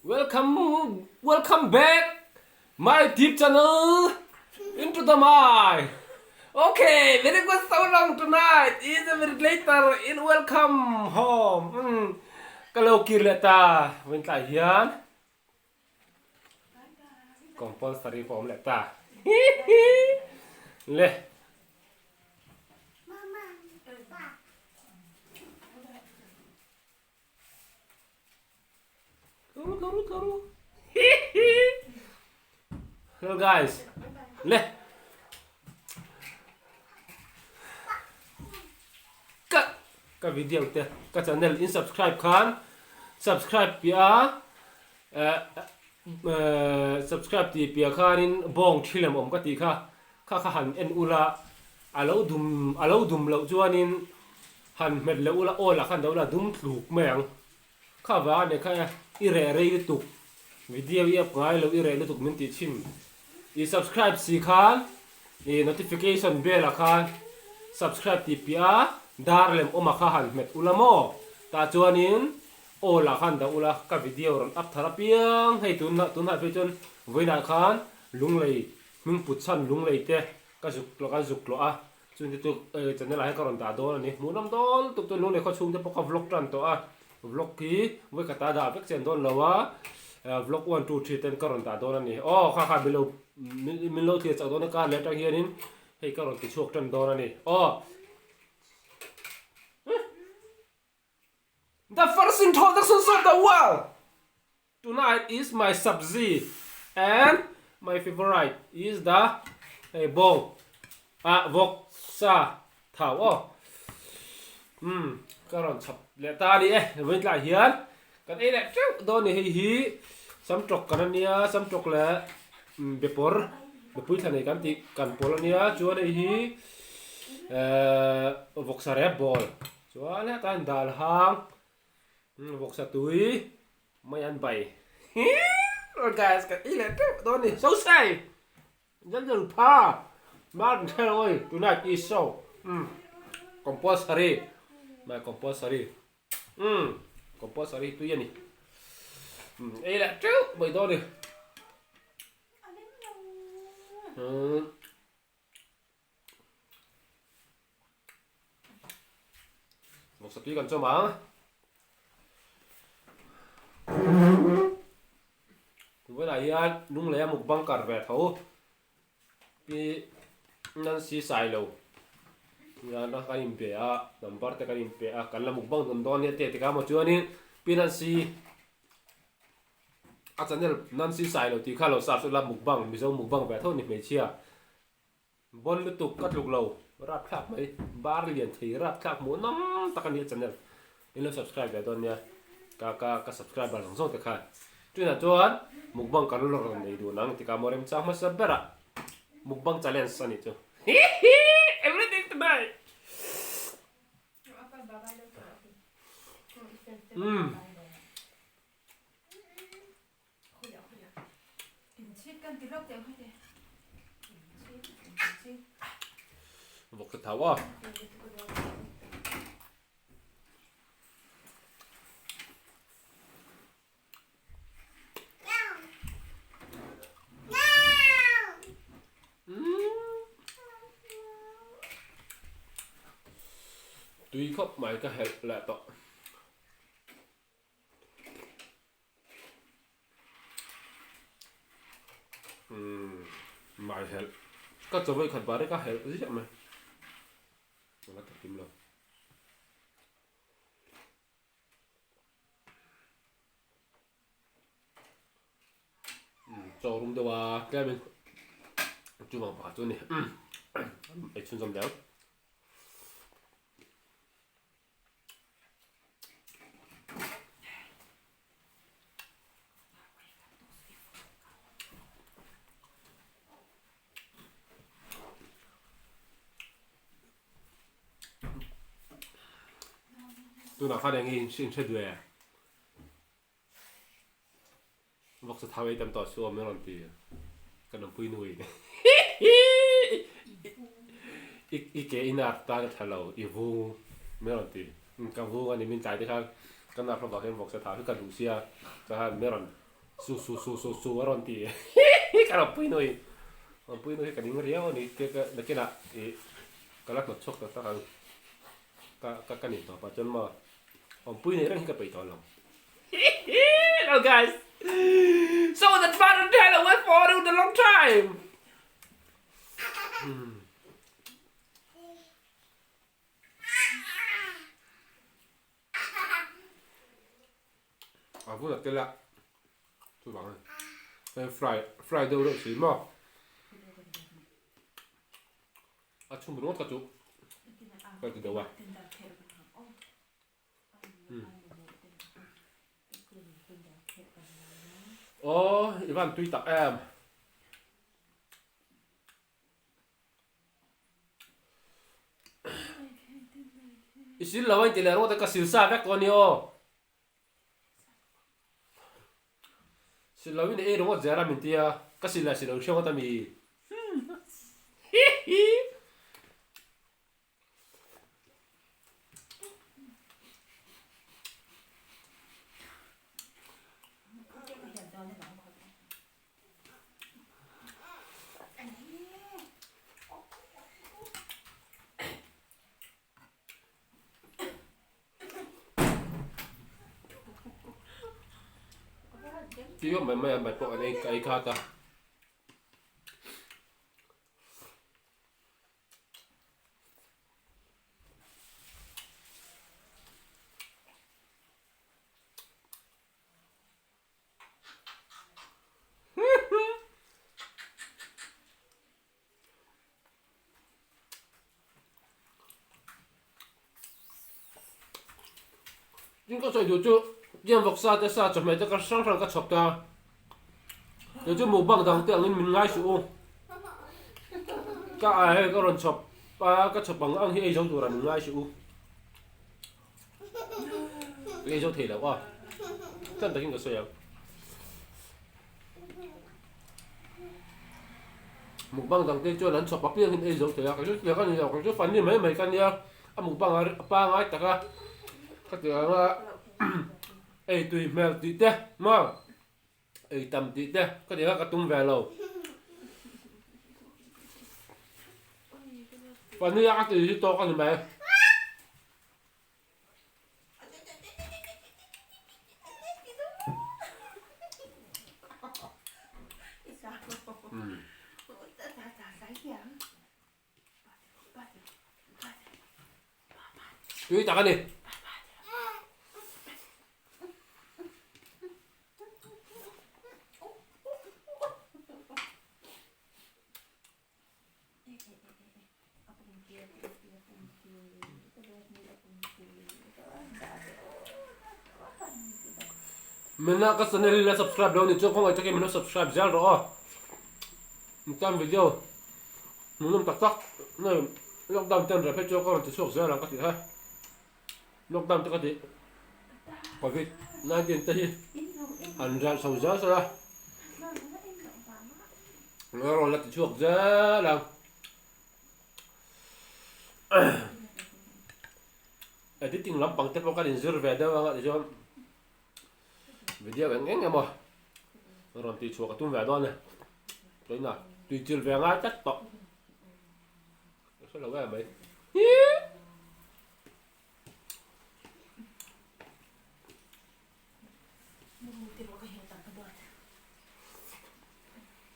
Welcome welcome back my tube channel into the my okay very good so long tonight is a very later in welcome home um ka lo kir leh ta vawiin tlai hian compulsory pawh awm leh ta le Hello guys. Le. Ka ka video te ka channel in subscribe khan subscribe pia eh subscribe ti pia khanin bawng thilem awm ka ti kha kha kha han en ula alo dum alo dum loh chuanin Han hmet leh ula aw lah khan do la dum tluk mai ang. Kha vang a nih kha e, i reh rei lutuk, video i up ngai lo i reh lutuk min tih chhin. I subscribe si khan i notification bell ah khan subscribe tih piah a dar lem awm ah kha han hmet ula maw? Tah chuanin aw lah khan dah ula ka video rawn up thar apiang hei tunah tunah phei chuan vawiinah khan lunglei hming put chhan lunglei te ka zuk kan zuk tlawh a. Chungte chu channel ah hian ka rawn dah dawn a ni. Hmuhnawm dawn lutuk chuan Lunglei khaw chhungte pawh kha vlog tan tawh a. Vlog hi vawi khat a dah vek chian dawn lo a. Vlog one two three ten ka rawn dah dawn a ni. Aw kha kha min lo min lo thlir chak dawn a kar leh atang hianin hei ka rawn ti chhuak tan dawn a ni. Aw. The first introduction of the world! Tonight is my sabzi and my favorite is the hei bawng ah vawk sa thau aw umm ka rawn chhap leh ta a ni e vawiin tlaiah hian kan ei leh teuh dawn a ni hei hi samtawk kan ania samtawk leh bepawr mipui thla nei kan tih kan pawl ania chuan hei hi ehh vawksa rep bawl chuan hetah hian dal hang vawksa tui. Mai an bai hiiiii guys ka ei leh teuh dawn ni so say zel zel pha man thel oi tonight is show um compulsory my compulsory um compulsory tui ani um ei leh teuh mai dawn ni um Vawksa tui kan chawm ang. Tunah hian Lunglei a mukbang kar ve tho. Pi Nancy Sailo hian a kan inpe a, number te kan inpe a, kan la mukbang dawn dawn nia te tikah maw chuanin Pi Nancy a channel Nancy Sailo tih kha lo search ula mukbang Mizo mukbang ve tho ni hmeichhia. Bon lutuk ka tluk lo rapthlak mai bar lian thei rapthlak hmuh nawm tak a ni a channel in lo subscribe ve dawn nia ka ka ka subscriber zawng zawng te khan tunah chuan mukbang kan la rawn nei duh nang tikah maw remchang hmasa berah mukbang challenge a nih chu hihi everything tonight umm. Vawk ka thau a. Tui khawp mai ka helh leh tawh. Umm mai helh ka chaw khat bar ka helh ziah mai a la ta kim lo umm chaw rum deuh a tlem in chuvang pakhat chu a ni ei chhunzawm leh ang. Tunah khan eng nge in hre duh e? Vawksa thau ei tam tawh suh aw min rawn ti ka numpui nui i ke i nar tan a tha lo i vung min rawn ti ka vung a ni min tlai te khan ka nar hlawm vang hian vawksa thau hi ka duh sia chuan min rawn. Su su su su su a rawn ti ka rawn pui nui rawn pui nui hi ka ning riau a ni te ka nakinah ih ka la hnawt chhuak tak tak ang ka ka ka nin tawh pah chuan maw awmpui nei reng hi ka peih tawh lo Hello guys so the father tell away for you the long time hmm. A vun a tel a chuvang a ni hei fry fry deuh reuh si maw a chhum ringawt kha chu ka ti deuh a aw i van tui tak em. I sil lo a inti leh rawt a ka sil sa vek tawh a ni aw. Sil lo in ei ringawt zel a min tia ka sil leh sil lo hriat ngawt a mi. Tui awm mai mai a mai pawh an ei ka ei khat a. Tin ka sawi duh chu tiang vawksa te sa chawhmeh te ka hrang hrang ka chhawp ta kei chu mukbang dang te angin min ngai suh u ka ai hei ka rawn chhawp a ka chhawp ang ang hi ei zo tura min ngai suh u ka ei zo thei lo a chan takin ka sawi ang. Mukbang dang te chuan an chhawp apiang in ei zo thei a, kei chu tiang a ni lo, kei chu funny mai mai ka nia, a mukbang a pangai tak a, ka ti ang a ei tui hmel tih te maw ei tam tih te ka ti ang a ka tum ve lo. Funny a ka ti hi tawk a ni mai. Tui tak a ni. Mina ka channel hi la subscribe lo ni chuan khawngaih takin min lo subscribe zel rawh aw. Mitan video hmuhnawm tak tak nei lockdown ten reh phei chuan ka rawn ti chhuak zel ang ka tih kha. Lockdown te ka tih covid 19 te hi han ralh chho zel zel a. Ka rawn la ti chhuak zel ang. Editing lampang te pawh kan inzir ve deuh ang a tichuan video eng eng emaw rawn tih chhuah ka tum ve dawn a ni. Tuina tui chil ve ngai tlat tawh. Ka hre lo em mai.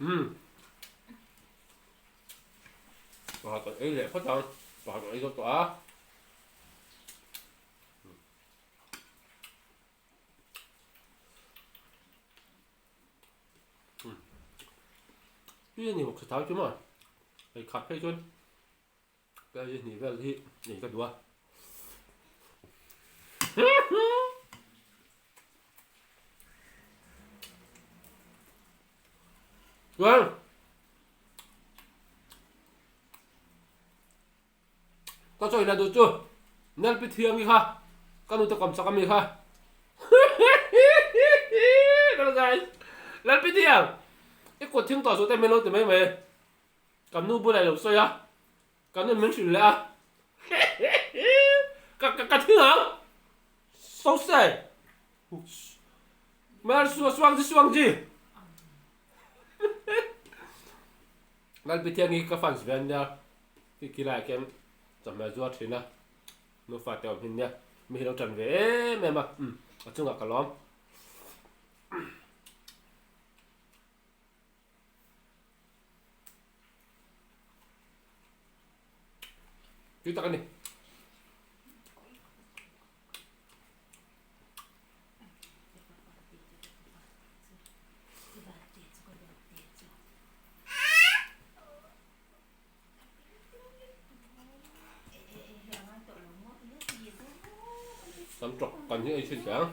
Umm. Pakhat kan ei leh phawt ang, pakhat kan ei zawk tawh a. Tui a ni bawk sa thau chu maw, ei khat phei chuan kg hnih vel hi ei ka duh a. Chuan ka chawi la duh chu Nelpi Thiangi kha ka nute kawm chak ami kha Hello guys Lalpi Thiang i kut thing tawh suh te min lo ti mai mai kan nu bulah i lo sawi a kan nu min hrilh leh a ka ka ka thing ang so sad. Mar suangji suangji. Lalpithiangi ka fans ve ania ti khi laiah khian chawhmeh a zuar thin a, nufa te awm hin nia, mi hi lo tan ve em em a, umm a chungah ka lawm. Tui tak a ni. Sam tawk kan hi ei thin teh ang.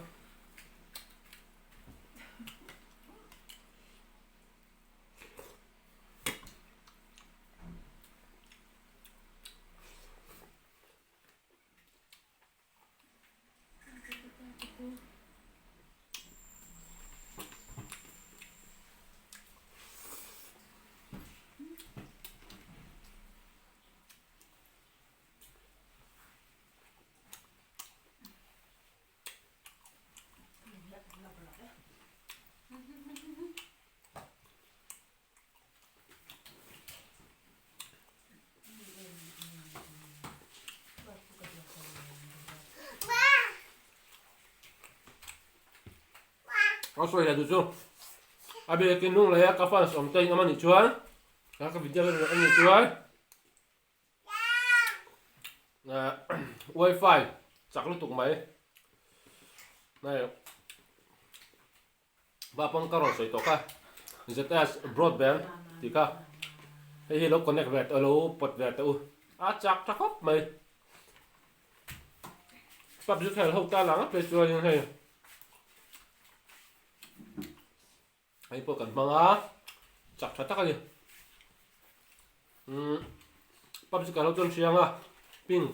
A sawi leh duh chu a biakin lung leh a ka fans awm te in awm a nih chuan ka video a nih chuan wifi chak lutuk mai hei vapang ka rawn sawi tawh kha zs broadband tih kha hei hi lo connect ve teh lo pawt ve teh u a chak tha khawp mai pubg khel ho ta lang a phei chuanin hei Hei pawh kan hmang a, chak tha tak a ni. Umm PUBG kan lo chuan hriang a, ping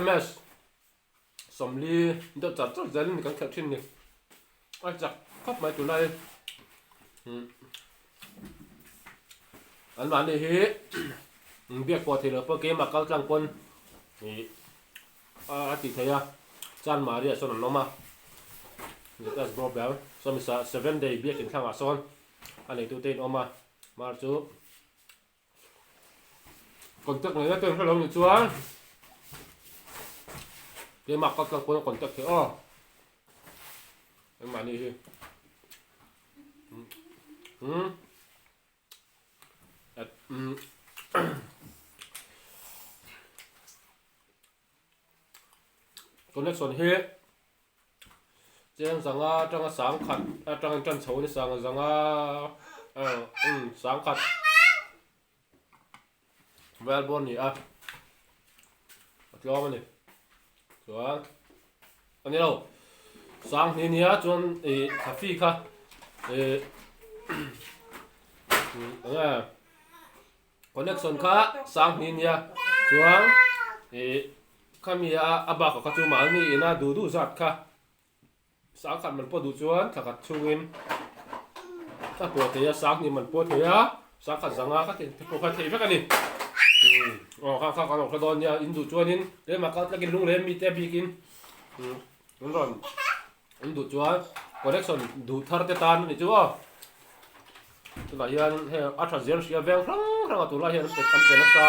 MS 40 deuh char char zel in kan khelh thin ni. A chak khawp mai tunlai umm an mahni hi biak pawh theih loh pawh keimah kal tlang pawn ih A ti thei a, Chan Maria sawn an awm a, Let us go bell, sawmi sa seven day biakin thlangah sawn a neitute in awm a, mar chu contact ngaihna te an hrelo nih chuan keimah kal tlang pawn a contact theih aw, engmahni hi umm. Connection hi cheng zanga atanga sangkhat atangin tan chho a ni sanga zanga umm sangkhat vel bawr a ni a a tlawm a ni chuan a ni lo sanghnih nia chuan ih coffee kha ih enge connection kha sanghnih nia chuan ih khami a a bakah kha chu mahni ina duh duh zat kha. Sangkhat man pawh duh chuan thla khat chhungin a pawh thei a, sanghnih man pawh thei a, sangkhat zanga kha te pawh kha theih vek a ni. Aw kha kha kan awm hla dawn nia, in duh chuanin keimah kal tlakin lung leh mite bikin an rawn an duh chuan connection duh thar te tan a ni chu aw. Tunah hian hei a tha zel hria veng hrang hrang a tunlai hian an pe nasa.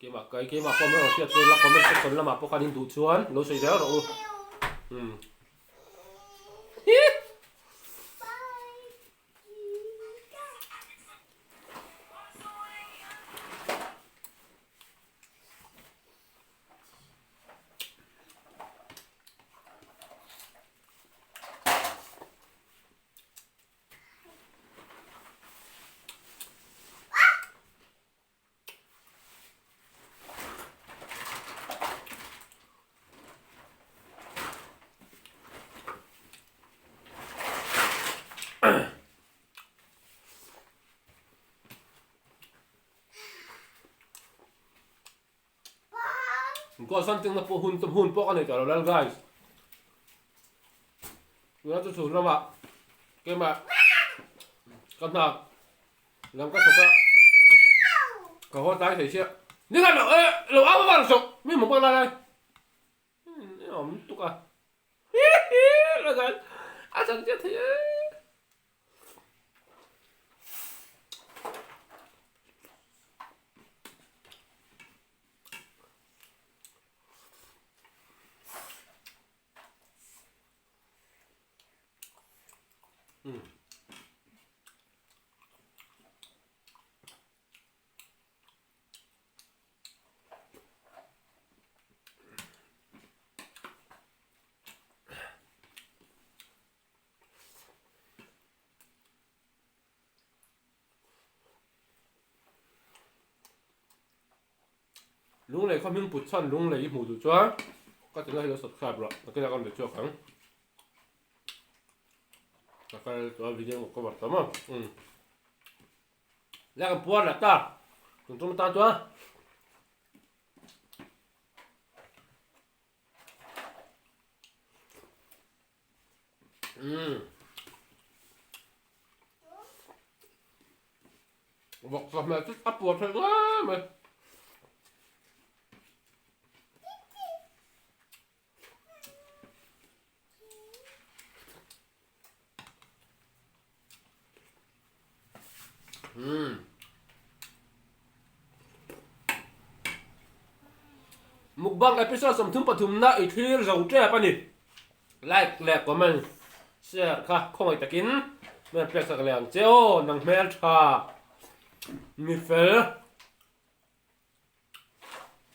Keimah kai keimah pawh min rawn hriat chu la comment section lamah pawh khan in duh chuan lo sawi zel rawh u. Um. Kawh something na pawh hun hun pawh ka nei tawh lo lal guys. Tuna chu chhun lamah keimah ka hna lam ka thawk a ka haw tlai thei chiah. Ni khan lo eh lo au vang sawk mi mawng pawh lai lai. Awm tuk a. my god a chang chiah thei e. Lunglei khaw hming put chhan lunglei i hmuh duh chuan ka channel hi lo subscribe rawh nakinah ka rawn be chhuak ang. Ka kal chuan video ka cover tam a umm la kan puar leh ta tun tum atan chuan. Umm vawk sa hmel chu a puar theih ngai mai. Umm. Mukbang episode 33 na i thlir zo tep a ni. Like leh comment share kha khawngaih takin min pek sak leh ang che aw nang hmel tha mi fel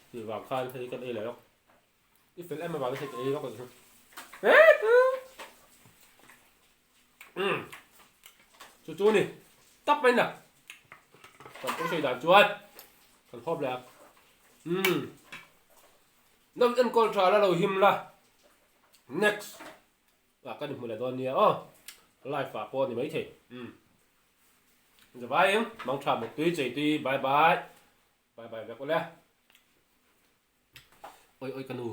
tih vang khan hei kan ei leh lawk. I fel em avangin hei ka ei lawk ang chu. Umm chu chu ni tap mai na kan pawh sawi dan chuan kan hawp leh a umm lo enkawl tha la lo him la next ah kan inhmu leh dawn nia aw live ah pawh a ni maithei umm zavaiin mangtha muttui cheitui bye bye bye bye vek ule. Oi oi ka nu.